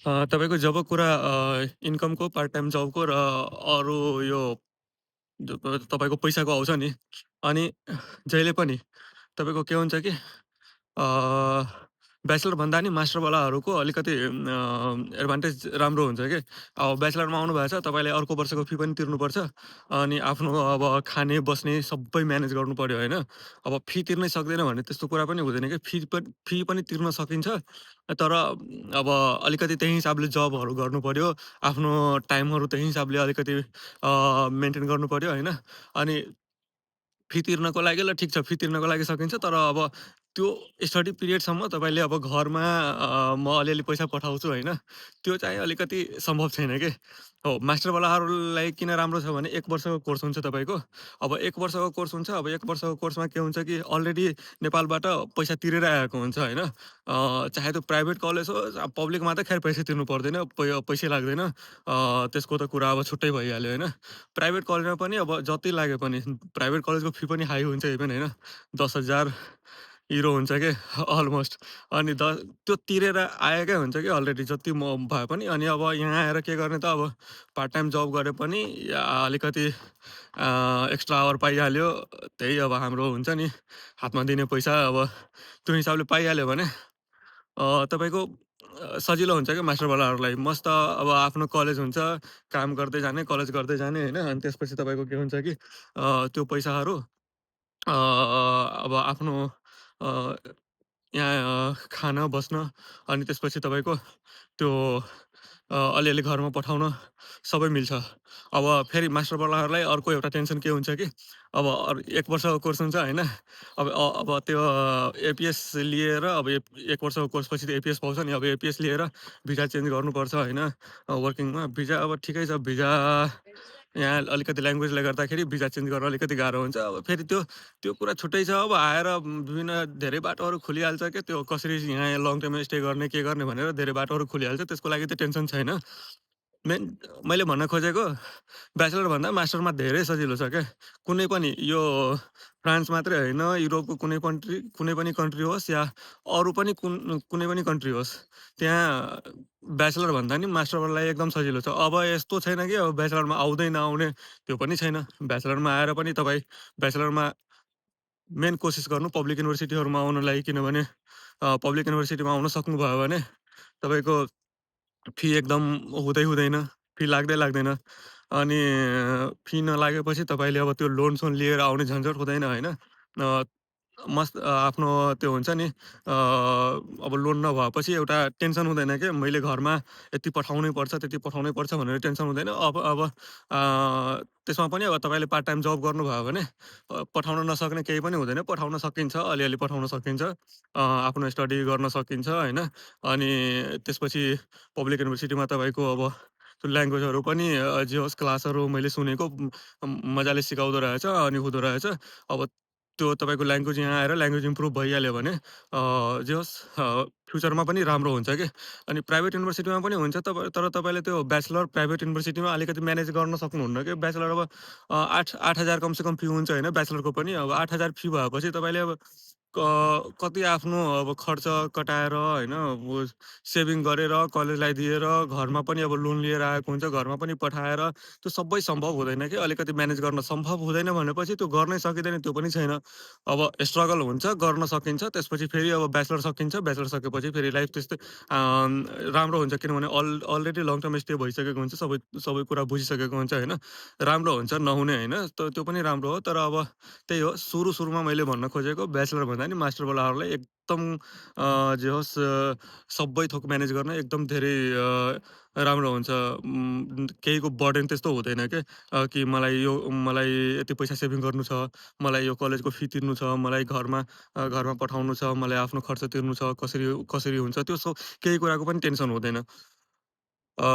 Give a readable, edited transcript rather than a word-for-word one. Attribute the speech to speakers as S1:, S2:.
S1: तपाईँको जब कुरा इन्कमको, part time जबको र अरू यो तपाईँको पैसाको आउँछ नि, अनि जहिले पनि तपाईँको के हुन्छ कि अ, ब्याचलरभन्दा नि मास्टरवालाहरूको अलिकति एडभान्टेज राम्रो हुन्छ के। अब ब्याचलरमा आउनुभएछ तपाईँले अर्को वर्षको फी पनि तिर्नुपर्छ। अनि आफ्नो अब खाने, बस्ने सबै म्यानेज गर्नुपर्यो होइन। अब फी तिर्नै सक्दैन भने त्यस्तो कुरा पनि हुँदैन के। फी पनि तिर्न सकिन्छ। तर अब अलिकति त्यही हिसाबले जबहरू गर्नुपर्यो। आफ्नो टाइमहरू त्यही हिसाबले अलिकति मेन्टेन गर्नुपर्यो होइन। अनि फी तिर्नको लागि ल ठिक छ, फी तिर्नको लागि सकिन्छ। तर अब त्यो स्टडी पिरियडसम्म तपाईँले अब घरमा म अलिअलि पैसा पठाउँछु होइन, त्यो चाहिँ अलिकति सम्भव छैन के। हो, मास्टरवालाहरूलाई किन राम्रो छ भने 1 वर्षको कोर्स हुन्छ तपाईँको। अब 1 वर्षको कोर्स हुन्छ, अब 1 वर्षको कोर्समा के हुन्छ कि अलरेडी नेपालबाट पैसा तिरेर आएको हुन्छ होइन। चाहे त्यो प्राइभेट कलेज होस्, अब पब्लिकमा त खैर पैसा तिर्नु पर्दैन, पैसै लाग्दैन। त्यसको त कुरा अब छुट्टै भइहाल्यो होइन। प्राइभेट कलेजमा पनि अब जति लागे पनि प्राइभेट कलेजको फी पनि हाई हुन्छ इभन होइन। 10,000 युरो हुन्छ के अलमोस्ट। अनि त्यो तिरेर आएकै हुन्छ कि अलरेडी जति म भए पनि। अनि अब यहाँ आएर के गर्ने त अब पार्ट टाइम जब गरे पनि या अलिकति एक्स्ट्रा आवर पाइहाल्यो। त्यही अब हाम्रो हुन्छ नि हातमा दिने पैसा अब त्यो हिसाबले पाइहाल्यो भने तपाईँको सजिलो हुन्छ क्या मास्टरवालाहरूलाई। मस्त अब आफ्नो कलेज हुन्छ, काम गर्दै जाने, कलेज गर्दै जाने होइन। अनि त्यसपछि तपाईँको के हुन्छ कि त्यो पैसाहरू अब आफ्नो अ, यहाँ खान, बस्न अनि त्यसपछि तपाईँको त्यो अलिअलि घरमा पठाउन सबै मिल्छ। अब फेरि मास्टरवालाहरूलाई अर्को एउटा टेन्सन के हुन्छ कि अब 1 वर्षको कोर्स हुन्छ होइन। अब त्यो एपिएस लिएर अब 1 वर्षको कोर्सपछि त एपिएस पाउँछ नि। अब एपिएस लिएर भिजा चेन्ज गर्नुपर्छ होइन। वर्किङमा भिजा अब ठिकै छ, भिजा यहाँ अलिकति ल्याङ्ग्वेजले गर्दाखेरि भिजा चेन्ज गर्न अलिकति गाह्रो हुन्छ। अब फेरि त्यो त्यो कुरा छुट्टै छ। अब आएर विभिन्न धेरै बाटोहरू खुलिहाल्छ क्या, त्यो कसरी यहाँ लङ टर्म स्टे गर्ने, के गर्ने भनेर धेरै बाटोहरू खुलिहाल्छ। त्यसको लागि त टेन्सन छैन। मेन मैले भन्न खोजेको ब्याचलरभन्दा मास्टरमा धेरै सजिलो छ क्या। कुनै पनि यो फ्रान्स मात्रै होइन, युरोपको कुनै पनि कन्ट्री होस् या अरू पनि कुनै पनि कन्ट्री होस्, त्यहाँ ब्याचलरभन्दा नि मास्टरवालालाई एकदम सजिलो छ। अब यस्तो छैन कि अब ब्याचलरमा आउँदै नआउने, त्यो पनि छैन। ब्याचलरमा आएर पनि तपाईँ ब्याचलरमा मेन कोसिस गर्नु पब्लिक युनिभर्सिटीहरूमा आउनलाई। किनभने पब्लिक युनिभर्सिटीमा आउन सक्नुभयो भने तपाईँको फी एकदम हुँदैन, फी लाग्दैन। अनि फी नलागेपछि तपाईँले अब त्यो लोन-सोन लिएर आउने झन्झट हुँदैन होइन। आफ्नो त्यो हुन्छ नि अब लोन नभएपछि एउटा टेन्सन हुँदैन के, मैले घरमा यति पठाउनै पर्छ, त्यति पठाउनै पर्छ भनेर टेन्सन हुँदैन। अब त्यसमा पनि अब तपाईँले पार्ट टाइम जब गर्नुभयो भने पठाउन नसक्ने केही पनि हुँदैन, पठाउन सकिन्छ, अलिअलि पठाउन सकिन्छ। आफ्नो स्टडी गर्न सकिन्छ होइन। अनि त्यसपछि पब्लिक युनिभर्सिटीमा तपाईँको अब त्यो ल्याङ्ग्वेजहरू पनि जे होस् क्लासहरू मैले सुनेको मजाले सिकाउँदो रहेछ अनि हुँदो रहेछ। अब त्यो तपाईँको ल्याङ्ग्वेज यहाँ आएर ल्याङ्ग्वेज इम्प्रुभ भइहाल्यो भने जे होस् फ्युचरमा पनि राम्रो हुन्छ के। अनि प्राइभेट युनिभर्सिटीमा पनि हुन्छ तर तपाईँले त्यो ब्याचलर प्राइभेट युनिभर्सिटीमा अलिकति म्यानेज गर्न सक्नुहुन्न कि। ब्याचलर अब 8,000 कमसेकम फी हुन्छ होइन ब्याचलरको पनि। अब 8,000 फी भएपछि तपाईँले अब कति आफ्नो अब खर्च कटाएर होइन, अब सेभिङ गरेर कलेजलाई दिएर घरमा पनि अब लोन लिएर आएको हुन्छ, घरमा पनि पठाएर त्यो सबै सम्भव हुँदैन कि। अलिकति म्यानेज गर्न सम्भव हुँदैन भनेपछि त्यो गर्नै सकिँदैन, त्यो पनि छैन। अब स्ट्रगल हुन्छ, गर्न सकिन्छ। त्यसपछि फेरि अब ब्याचलर सकिन्छ, ब्याचलर सकेपछि फेरि लाइफ त्यस्तै राम्रो हुन्छ। किनभने अलरेडी लङ टर्म स्टे भइसकेको हुन्छ, सबै सबै कुरा बुझिसकेको हुन्छ होइन। राम्रो हुन्छ, नहुने होइन, त्यो पनि राम्रो हो। तर अब त्यही हो, सुरुमा मैले भन्न खोजेको ब्याचलर भन्दा नि मास्टरवालाहरूलाई एकदम जे होस् सबै थोक म्यानेज गर्न एकदम धेरै राम्रो हुन्छ। केहीको बर्डन त्यस्तो हुँदैन के। कि मलाई यति पैसा सेभिङ गर्नु छ, मलाई यो कलेजको फी तिर्नु छ, मलाई घरमा पठाउनु छ, मलाई आफ्नो खर्च तिर्नु छ, कसरी कसरी हुन्छ त्यो केही कुराको पनि टेन्सन हुँदैन। अ